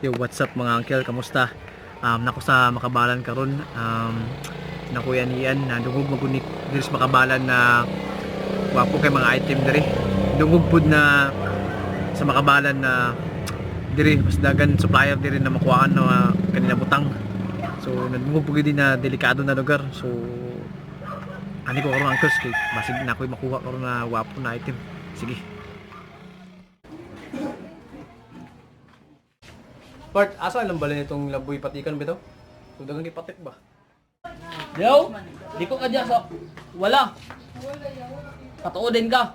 Yo, what's up mga uncle? Kamusta? Nako sa Makabalan karon. Nakuya niyan na dungog magunik diri sa Makabalan na wapo kay mga item diri. Dungog pud na sa Makabalan na diri mas dagan supplier diri na makuhaan na kanina butang. So nadungog pud gid na delikado na lugar. So ani ko karon, uncles, kay basig na ako'y makuha karon na wapo na item. Sige. Bart, asa lang bala nitong laboy patikan ba ito? So dagang gipatik ba? Yo, di ko kadya so wala. Patuo din ka.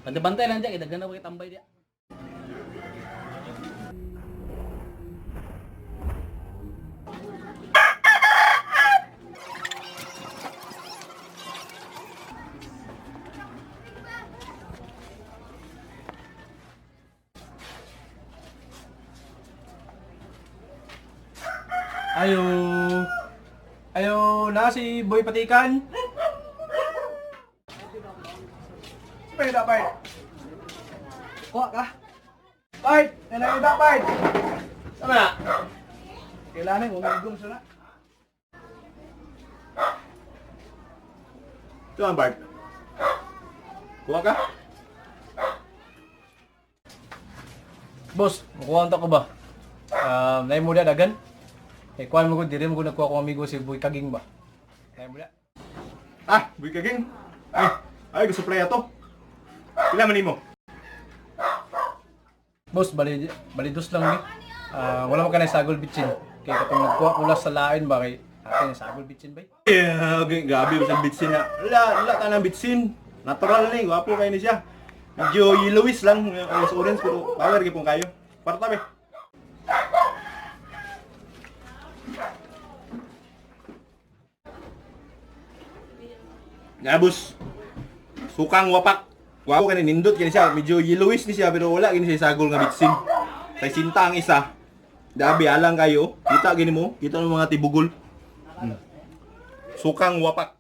Bantay-bantay lang diya, idaghan na ko tambay diya. Ayo. Ayo, na si Boy Patikan. Pwede Bart. Kuha ka. Bart, nanay ba Bart? Sama na. Kailangan mo magum sa na. Ito ang Bart. Kuha ka? Boss, makuha ko ba? Nay mo dagan. Eh kuan mo gud diri mo gud nagkuha kong amigo si Boy Kaging ba. Nay mo da. Ah, buhay ka ging. Ay, ay, gusto play ato. Pila man nimo? Boss, bali bali dos lang ni. Ah, wala mo kanay sagol bitsin. Kay katong nagkuha ko lang sa lain ba kay ate sagol bitsin bay. Yeah, okay, gabi sa bitsin na. Wala, wala ka ng bitsin. Natural ni, gwapo kayo ni siya. Medyo yellowish lang, orange orange, pero power gyud pong kayo. Kwarta be. Gabus. Sukang wapak. Gwapo kani nindot kini siya, medyo yellowish ni siya pero wala kini siya sagol nga bitsin. Kay sinta ang isa. Dabi alang kayo. Kita gini mo, kita ng mga tibugol. Sukang wapak.